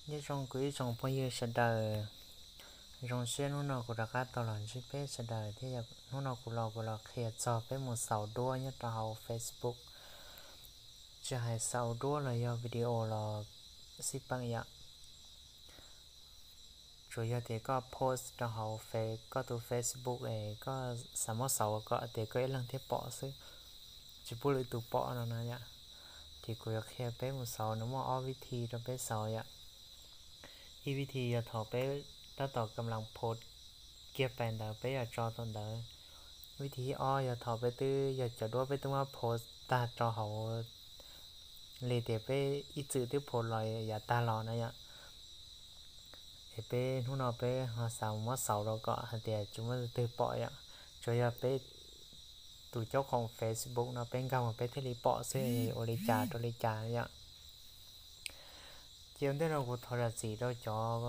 Nyob zoo kuv ib tsoom phooj ywg sawv daws, zoo siab hnub no kuv rov qab tau los ntsib peb sawv daws thiab. Hnub no kuv los kuv los qhia txog peb mus xaus duab nyob rau hauv Facebook. Tsis hais xaus duab los yog video los xij peem yom. Tsuas yog tias koj post rau hauv koj tus Facebook es koj xav muab xaus kom tias koj ib leeg thiaj pom xwb, tsis pub lwm tus pom no na yom. Ces kuv yuav qhia peb mus xaus, nws muaj ob vib thi rau peb xaus yom. Ib vib thi yog thaum peb tab tom kam las post kiag pais ntawd peb yuav tso thaum ntawd. Vib thi ob yog thaum peb twb yog cov duab peb twb muab post tag rau hauv li tias peb ib txwm twb post los yav tag los na yom. Es peb hnub no peb ho xav muab xaus rau kom hais tias tsis muaj leej twg pom yom. Tsuas yog peb tus caub khoom Facebook no peb nkag mus peb thiaj li pom xwb, ua li cas rau li cas yom. Ces ua ntej no kuv thov zam txim rau cov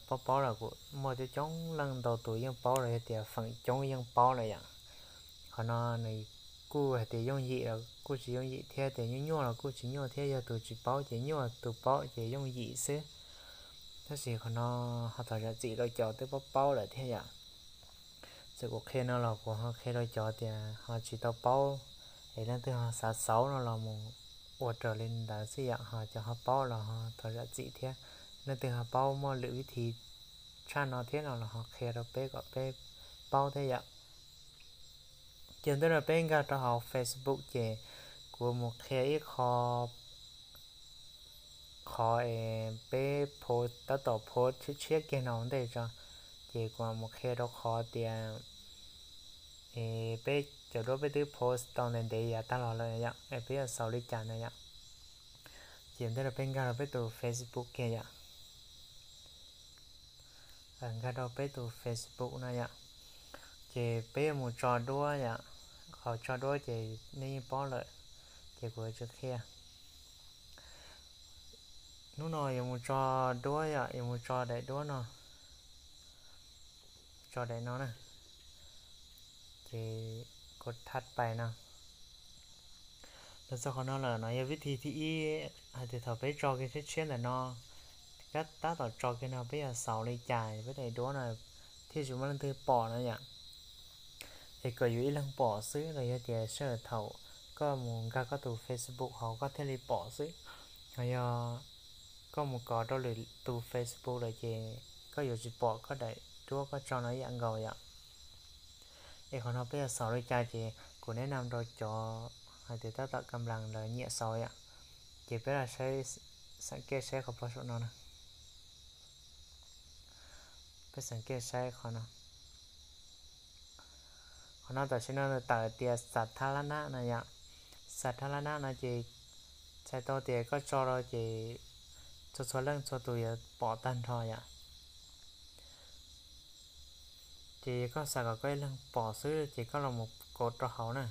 paub paub lawm, kuv muaj coob coob leej ntau tus yeej paub lawm, yog tias feem coob yeej paub lawm yom. Qhov no nws kuj hais tias yooj yim los kuj tsis yooj yim thiab, tias nyuaj nyuaj los kuj tsis nyuaj thiab, yog tus tsis paub ces nyuaj, tus paub ces yooj yim xwb. Tab sis qhov no ho thov zam txim rau cov twb paub paub lawm thiab yom. Txawm kuv qhia no los kuv ho qhia rau cov tias ho tsis tau paub, es leej twg ho xav xaus no los mus ua raws li ntawd xwb yom, ho cov ho paub los ho thov zam txim thiab. Leej twg ho paub muaj lwm vib thi tshaj no thiab no los ho qhia rau peb kom peb paub thiab yom. Ces ua ntej no peb nkag rau hauv Facebook ces kuv mus qhia ib qho, qhov es peb post tab tom post tshiab tshiab kiag no ua ntej tso. Ces kuv mus qhia rau qhov tias es peb cov duab peb twb post tau ntev ntev yav tag los lawm yom, es peb yuav xaus li cas na yom. Ces ua ntej no peb nkag rau peb tus Facebook kiag yom. Nkag rau peb tus Facebook no yom. Ces peb yuav mus tso duab yom. Qhov tso duab ces nej yeej paub lawm, ces kuv tsis qhia. Hnub no yuav mus tso duab yom, yuav mus tso daim duab no, tso daim no na. Ces kuv thaj pais no. Los txog qhov no lawm no yog vib thi thib ib, hais tias thaum peb tso kiag tshiab tshiab ntawm no, tab tom tso kiag no peb yuav xaus li cas peb daim duab no thiaj tsis muaj leej twg pom no yom. Es kom yus ib leeg pom xwb los yog tias sij hawm thaum koj mus nkag koj tus Facebook hauv koj thiaj li pom xwb. Ho yog koj mus kov rau lwm tus Facebook lawm ces koj yuav tsis pom koj daim duab koj tso no ib yam nkaus yom. Es qhov no peb yuav xaus li cas ces kuv neb nam rau cov hais tias tab tom kam las lawv nyiam xaus yom. Ces peb los saib, xam kej saib qhov pog saum no na. Peb xam kej saib qhov no. Qhov no tam sim no nws tawm tias xav thab lab nab no yom. Xav thab lab nab no ces txhais tau tias koj tso rau ces txhua txhua leej txhua tus yuav pom tag nrho yom. Ces yog koj xav kom koj ib leeg pom xwb ces koj los mus kov rau hauv na.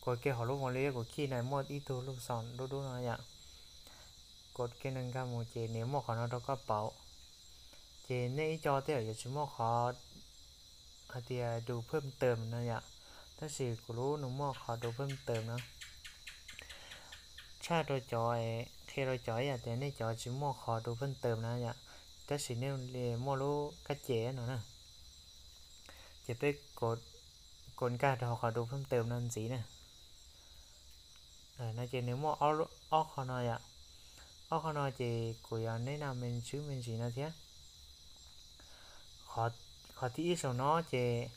Kov kiag hauv lub voo li kuv khij na muaj ib tug lub xos dub dub no yom. Kov kiag no nkag mus ces nws muaj qhov no rau koj pauv. Ces nej ib co tej zaum yuav tsis muaj qhov hais tias dub phwj tawm no yom, tab sis kuv lub nws muaj qhov dub phwj tawm no. Tshaj rau cov, qhia rau cov ib yam tias nej cov tsis muaj qhov dub phwj tawm na yom, tab sis nej li muaj lub kab ces no na. Ces peb kov nkag rau hauv qhov dub phwj tawm no ntxiv na. No ces nws muaj ob qho no yom. Ob qho no ces kuv yuav neb nam me ntsis me ntsis no thiab. Qhov thib ib saum no ces,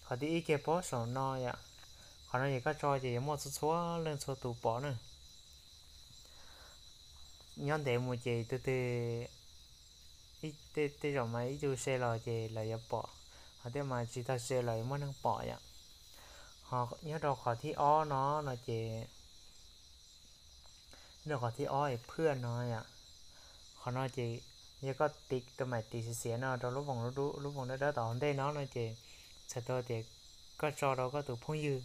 qhov thib ib kiag pob saum no yom. Qhov no ces koj tso ces yuav muaj txhua txhua leej txhua tus pom na. Nyob ntev mus ces tus twg, tej zaum mas ib tug share los ces lawv yuav pom, ho tej mas tsis tau share los yuav muaj neeg pom yom. Ho nyob rau qhov thib ob no, no ces, nyob rau qhov thib ob es phwj no yom. Qhov no ces yog koj tiv tus maim tiv xiav xiav no rau lub voos, lub voos dawb dawb tom hauv ntej no no ces txhais tau tias koj tso rau koj tus phooj ywg,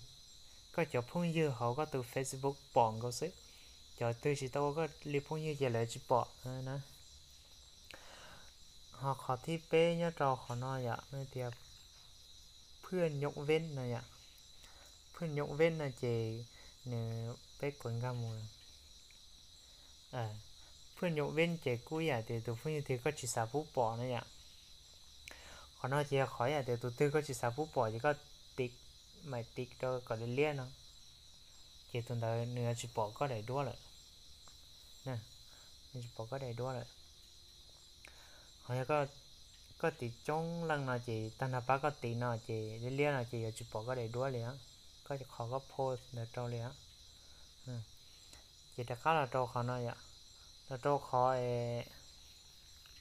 koj cov phooj ywg hauv koj tus Facebook pom nkaus xwb. Cov twg tsis tau ua koj li phooj ywg ces lawv tsis pom na. Ho qhov thib peb nyob rau qhov no yom, nws tias phwj nyob veb no yom. Phwj nyob veb no ces nws, peb kov nkag mus, phwj Nyuj vib ces kuj ib yam tias tus phooj ywg twg koj tsis xav pub pom na yom. Qhov no ces yog qhov ib yam tias tus twg koj tsis xav pub pom ces koj tiv, mam tiv rau kom liab liab no, ces tus ntawd nws yuav tsis pom koj daim duab lawm. Nws tsis pom koj daim duab lawm. Ho yog koj tiv coob leej no ces tag nrho pab koj tiv no ces liab liab no ces yuav tsis pom koj daim duab li, koj qhov koj post ntawd rau li. Ces rov qab los rau qhov no yom, los rau qhov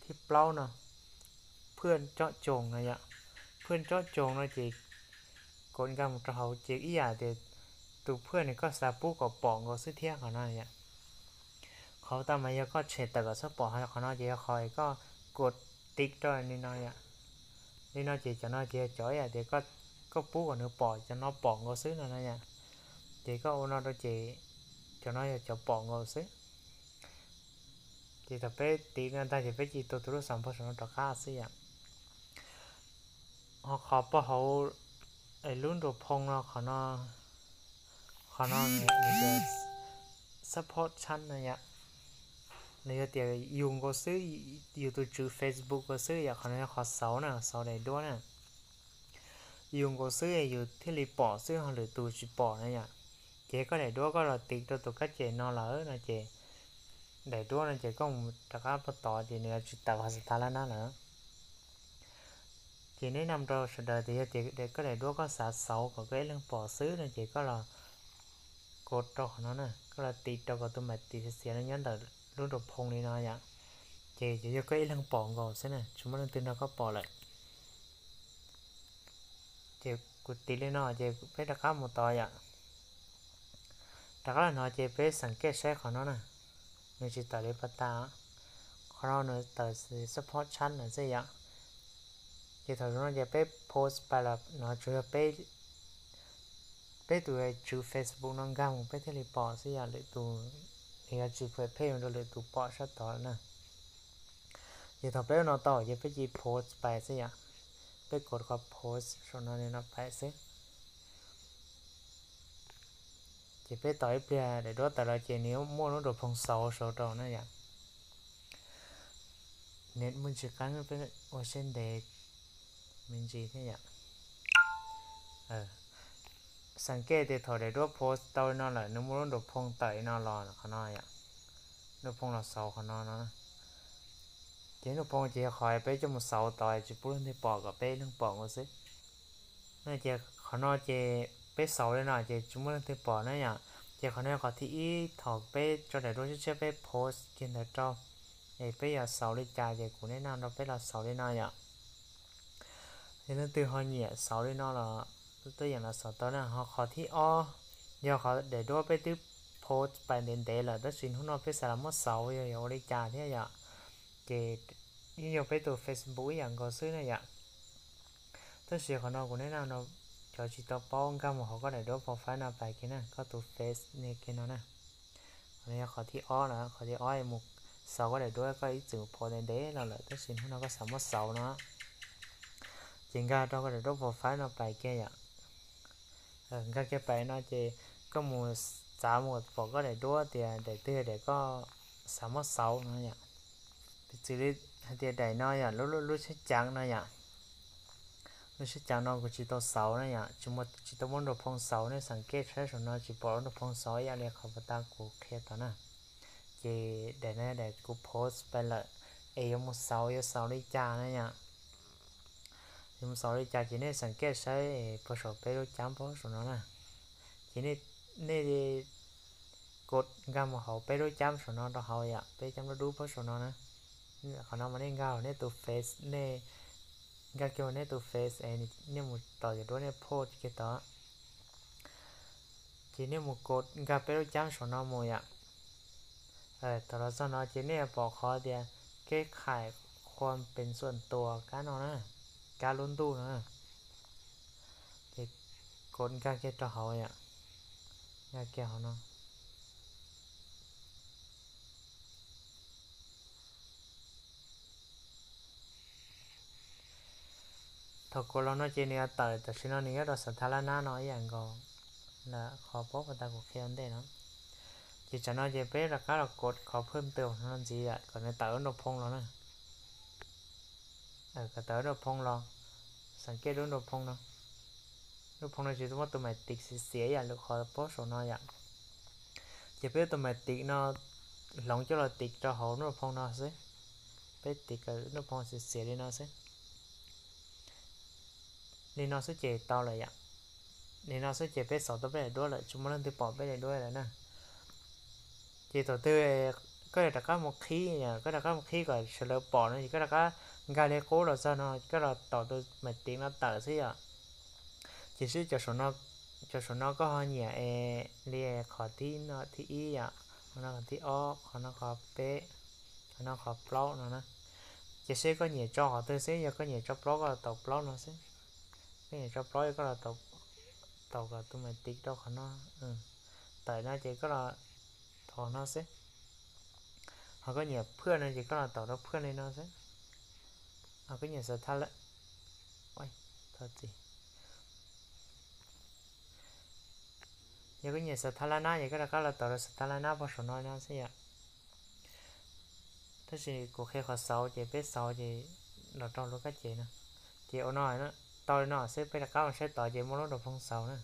thib plaub no, phwj tsob coos no yom. Phwj tsob coos no ces kod nkag mus rau hauv ces ib yam tias tus phwj nws koj xav pub kom pom nkaus xwb thiab qhov no yom. Qhov tau mas yog koj tshem tawm kom txhob pom, qhov no ces yog qhov koj kod tiv rau li no yom. Li no ces cov no ces yog cov ib yam tias koj pub kom nws pom, cov no pom nkaus xwb no na yom. Ces koj ua no rau ces cov no yog cov pom nkaus xwb. Ces thaum peb tiv no tag ces peb cia li tua tus lub xov npog saum no rov qab xwb yom. Ho qhov pog hauv lub nruas phoo no, qhov no, qhov no nws tias support chat na yom. Nws yog tias yus nkaus xwb, yus tus tswv Facebook nkaus xwb yom. Qhov no yog qhov xauv na, xauv daim duab na. Yus nkaus xwb yus thiaj li pom xwb, ho lwm tus tsis pom na yom. Ces koj daim duab koj los tiv rau tus kab ces no lawm no ces daim duab no ces koj mus rov qab pog tod ces nws yuav tsis tawm qhov xav tha lab nab lawm. Ces neb naj rau sawv daws tias yog tias koj daim duab koj xav xauv kom koj ib leeg pom xwb no ces koj los kod rau qhov no na, koj los tiv rau kom tus mam tiv xiav xiav no nyob ntawm lub nruas phoo li no yom. Ces yog koj ib leeg pom nkaus xwb na, tsis muaj leej twg nrog koj pom lawm. Ces kuv tiv li no ces peb rov qab mus tod yom. Rov qab los no ces peb xeem kej saib qhov no na, nws tsis tawm li pas tas. Qhov no nws tawm support chat no xwb yom. Ces thaum no ces peb post pais los no tsuas yog peb tus tswv Facebook no nkag mus peb thiaj li pom xwb yom, lwm tus nws yuav tsis phem phem rau lwm tus pom sab tod na. Ces thaum peb ua no tau ces peb cia li post pais xwb yom, peb kod qhov post saum no li no pais xwb. Ces peb tos ib pliag daim duab tawm los ces nws muaj lub nruas phoo xauv saud rau na yom. Nws muaj ntsis qeeb, peb ua siab ntev me ntsis thiab yom. Xeem kej tias thaum daim duab post tau li no lawm nws muaj lub nruas phoo tawm li no los qhov no yom. Nruas phoo los xauv qhov no no. Ces nruas phoo ces yog qhov peb coj mus xauv tod tsis pub leej twg pom, kom peb ib leeg pom nkaus xwb. No ces qhov no ces peb xauv li no ces tsis muaj leej twg pom na yom. Ces qhov no yog qhov thib ib, thaum peb tso daim duab tshiab tshiab peb post kiag ntawd rau, es peb yuav xauv li cas ces kuv neb naj rau peb los xauv li no yom. Yog leej twg ho nyiam xauv li no los tuaj yeem los xauv tau na. Ho qhov thib ob, yog qhov daim duab peb twb post pais ntev ntev lawm tab sis hnub no peb xav los muab xauv yog yuav ua li cas thiab yom. Ces yeej yog peb tus Facebook ib yam nkaus xwb na yom. Tab sis qhov no kuv neb naj rau cov tsis tau paub, nkag mus hauv koj daim duab profile no pais kiag na, koj tus face ne kiag no na. Qhov no yog qhov thib ob na, qhov thib ob mus xauv koj daim duab koj ib txwm post ntev ntev los lawm tab sis hnub no koj xav muab xauv no. Ces nkag rau koj daim duab profile no pais kiag yom. Nkag kiag pais no ces koj mus txav mus pom koj daim duab tias daim twg daim koj xav muab xauv no yom. Piv txwv li hais tias daim no yom, lub tsheb cav no yom. Lub tsheb cav no kuv tsis tau xauv na yom, tsis tau muab nruas phoo xauv, nej xeem kej saib saum no tsis pom lub nruas phoo xauv ib yam li qhov pas tas kuv qhia tod na. Ces daim no daim kuv post pais lawm, es yuav mus xauv yuav xauv li cas na yom. Yuav mus xauv li cas ces nej xeem kej saib puag saum peb lub cab pob saum no na. Ces nej kod nkag mus hauv peb lub cab saum no rau hauv yom, peb cab dub dub pob saum no na. Qhov no mas nej nkag hauv nej tus face, nej nkag kiag hauv nej tus face es nej mus tos cov duab nej post kiag tod. Ces nej mus kod nkag peb lub cab saum no mus yom. Thaum los txog no ces nej pom qhov tias keb khaim qhua pes xuam tuas kab no na, kab lub ntuj no na. Ces kod nkag kiag rau hauv yom, nkag kiag hauv no. Thaum kod los no ces nws yuav tawm, tam sim no nws nyob rau xav tha lab nab no ib yam nkaus qhov pob pas tas kuv qhia ua ntej no. Ces tsam no ces peb rov qab los kov qhov phwj twg no ntxiv yom, kom nws tawm lub nrau phoo los na. Kom tawm lub nrau phoo los, xam kej lub nrau phoo no. Lub phoo no tsis tau muaj tus mais tiv xiav xiav yam lwm qhov paub saum no yom. Ces peb tus mais tiv no hloov coj los tiv rau hauv lub nrau phoo no xwb. Peb tiv kom lub nrau phoo xiav xiav li no xwb. Li no xwb ces tau lawm yom. Li no xwb ces peb xauv tau peb daim duab lawm, tsis muaj leej twg pom peb daim duab lawm na. Ces thaum twg koj yuav rov qab mus qhib, koj rov qab mus qhib kom sawv daws pom no ces koj rov qab nkag li qub los txog no, koj los taus tus mais tiv no tawm xwb yom. Ces sib cov saum no koj ho nyiam li qhov thib no thib ib yom, qhov no qhov thib ob, qhov no qhov peb, qhov no qhov plaub no na. Ces seb koj nyiam tso qhov twg xwb, yog koj nyiam tso plaub koj los taus plaub no xwb. Koj nyiam tso plaub koj los taus kom tus mais tiv rau qhov no tawm no ces koj los taus no xwb. Ho koj nyiam phwj no ces koj los taus rau phwj li no xwb. Ho koj nyiam xav thab lab, thov txim. Yog koj nyiam xav thab lab nab ces koj rov qab los taus rau xav thab lab nab pog saum no no xwb yom. Tab sis kuv qhia qhov xauv ces peb xauv ces los rau lub kab ces no. Ces ua no, tau li no xwb peb rov qab los saib tod ces muaj lub nrau phoo xauv na.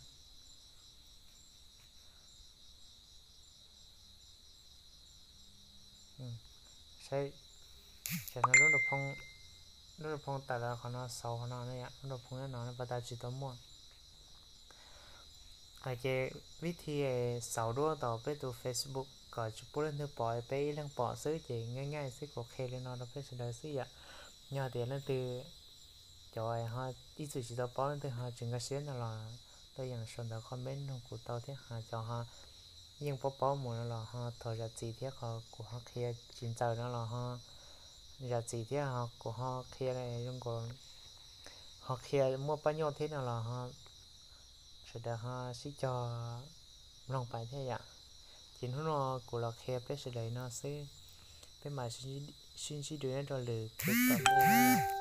Saib, tam no lub nrau phoo tawm los qhov no xauv qhov no, lub nrau phoo nyob no pas tas tsis tau muaj. Ces vib thi xauv duab tom peb tus Facebook kom tsis pub leej twg pom, peb ib leeg pom xwb ces nyaj nyaj xwb kuv qhia li no rau peb sawv daws xwb yom. Yog tias leej twg, cov ho ib txwm tsis tau paub leej twg ho tsis nkag siab no los tuaj yeem sau ntawv comment nug kuv tau thiab, ho cov ho yeej paub paub mus no los ho thov zam txim thiab, qhov kuv ho qhia tsis ntxaws no los ho zam txim thiab, ho kuv ho qhia zoo nkaus ho qhia muaj paj nyuj thiab no los ho sawv daws ho sib cog mloog pais thiab yom. Ces hnub no kuv los qhia peb sawv daws no xwb, peb mam sib ntsib dua nyob rau lwm clip tom ntej.